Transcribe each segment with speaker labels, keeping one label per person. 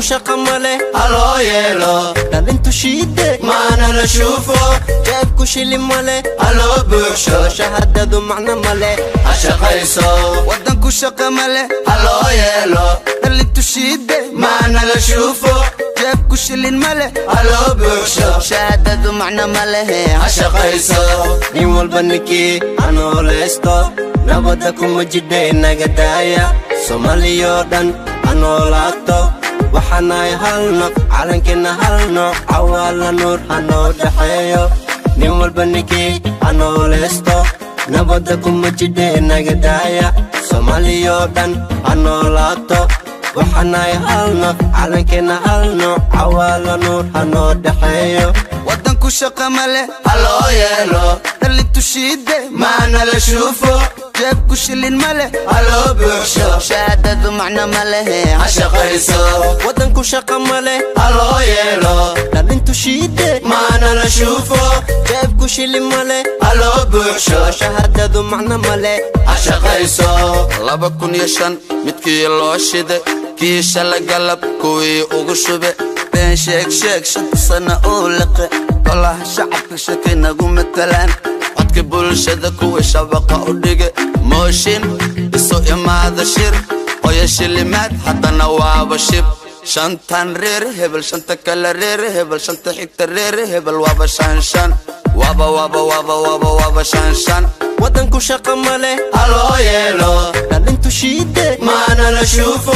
Speaker 1: Shaqa male,
Speaker 2: Haloo yeelo.
Speaker 1: Dhalintu shiide,
Speaker 2: Maana la shuufo.
Speaker 1: Jeebku shili male,
Speaker 2: Haloo buuxsho.
Speaker 1: Shahaadadu macno male,
Speaker 2: Ha shaqayso.
Speaker 3: Waddanku shaqa male,
Speaker 2: Haloo yeelo.
Speaker 3: Dhalintu shiide,
Speaker 2: Maana la shuufo.
Speaker 3: Jeebku shilin male,
Speaker 2: Haloo buuxsho.
Speaker 3: Shahaadadu macno malehe,
Speaker 2: Ha shaqayso.
Speaker 1: Nin walba ninkii hanoolaysto, nabadda kuma jidhay naga daaya. Soomaaliyoo dhan ha noolaato. Waxaanahay hal nooc, calankeenna hal nooc, Cawaala Nuur ha noo dhexeeyo. Nin walba ninkii ha noolaysto, nabadda kuma jidhay naga daaya. Soomaaliyoo dhan ha noolaato. Waxaanahay hal nooc, calankeenna hal nooc, Cawaala Nuur ha noo dhexeeyo.
Speaker 3: Waddanku shaqa male,
Speaker 2: Haloo yeelo.
Speaker 3: Dhalintu shiide,
Speaker 2: Maana la shuufo.
Speaker 3: Jeebku shilin male,
Speaker 2: Haloo buuxsho.
Speaker 3: Shahaadadu macno malehe,
Speaker 2: Ha shaqayso.
Speaker 1: Waddanku shaqa male,
Speaker 2: Haloo yeelo.
Speaker 1: Dhalintu shiide,
Speaker 2: Maana la shuufo.
Speaker 1: Jeebku shili male,
Speaker 2: Haloo buuxsho.
Speaker 1: Shahaadadu macno male,
Speaker 2: Ha shaqayso.
Speaker 3: 2005 midkii loo shide, kii shala galab kuwii ugu shube, been sheeg sheeg, 5-ta sana uu liqe. Golaha shacabka shakay nagu matalaan, codka bulshada kuwii shabaqa u dhige, mooshin isu imaada, shir qoya shilimaad, haddana waaba shib. Shantan reer hebel, shanta kale reer hebel, shanta xigta reer hebel, waaba shan shan, waaba waaba waaba waaba waaba shan shan.
Speaker 1: Waddanku shaqa male,
Speaker 2: Haloo yeelo.
Speaker 1: Dhalintu shiide,
Speaker 2: Maana la shuufo.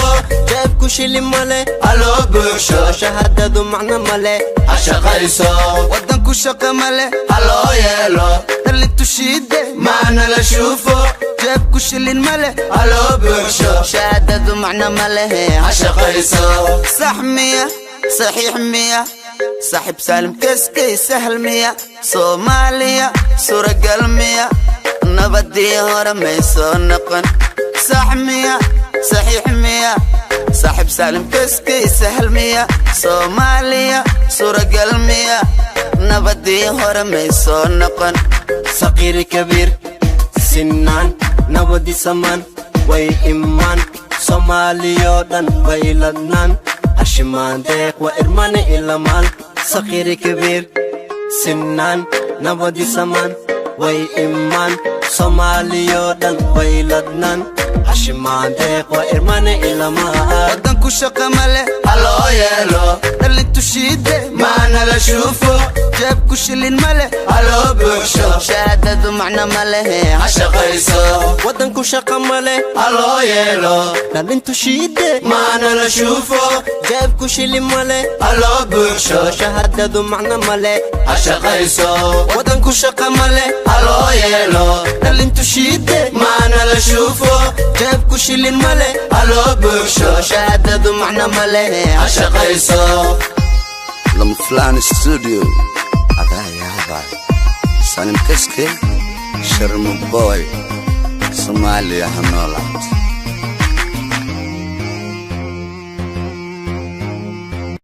Speaker 1: Jeebku shili male,
Speaker 2: Haloo buuxsho.
Speaker 1: Shahaadadu macno male,
Speaker 2: Ha shaqayso.
Speaker 3: Waddanku shaqa male,
Speaker 2: Haloo yeelo.
Speaker 3: Dhalintu shiide,
Speaker 2: Maana la shuufo.
Speaker 3: Jeebku shilin male,
Speaker 2: Haloo buuxsho.
Speaker 3: Shahaadadu macno malehe,
Speaker 2: Ha shaqayso.
Speaker 3: Sax miya, saxiix miya, saaxiib Saalim Keskey, sahal miya? Soomaaliya suuragal miya? Nabadii hore may soo noqon. Sax miya, saxiix miya, saaxiib Saalim Keskey, sahal miya? Soomaaliya suuragal miya? Nabadii hore may soo noqon.
Speaker 1: Saqiiri kabiir sinaan, nabadi samaan way imaan, Soomaaliyoo dhan way ladnaan, hashimaan deeq waa irmane ilamaan. Saqiiri kabiir sinaan, nabadi samaan way imaan, Soomaaliyoo dhan way ladnaan, hashimaan deeq waa irmane ilamaan.
Speaker 3: Waddanku shaqa male,
Speaker 2: Haloo yeelo.
Speaker 3: Dhalintu shiide,
Speaker 2: Maana la shuufo.
Speaker 3: Jeebku shilin male,
Speaker 2: Haloo buuxsho.
Speaker 3: Shahaadadu macno malehe,
Speaker 2: Ha shaqayso.
Speaker 1: Waddanku shaqa male,
Speaker 2: Haloo yeelo.
Speaker 1: Dhalintu shiide,
Speaker 2: Maana la shuufo.
Speaker 1: Jeebku shili male,
Speaker 2: Haloo buuxsho.
Speaker 1: Shahaadadu macno male,
Speaker 2: Ha shaqayso.
Speaker 3: Waddanku shaqa male,
Speaker 2: Haloo yeelo.
Speaker 3: Dhalintu shiide,
Speaker 2: Maana la shuufo.
Speaker 3: Jeebku shilin male,
Speaker 2: Haloo buuxsho.
Speaker 3: Shahaadadu macno malehe,
Speaker 2: Ha shaqayso.
Speaker 3: Lama Fulani Studio, adaa yaabay, Salim Kaske, Sharma Boy. Soomaaliya ha noolaato.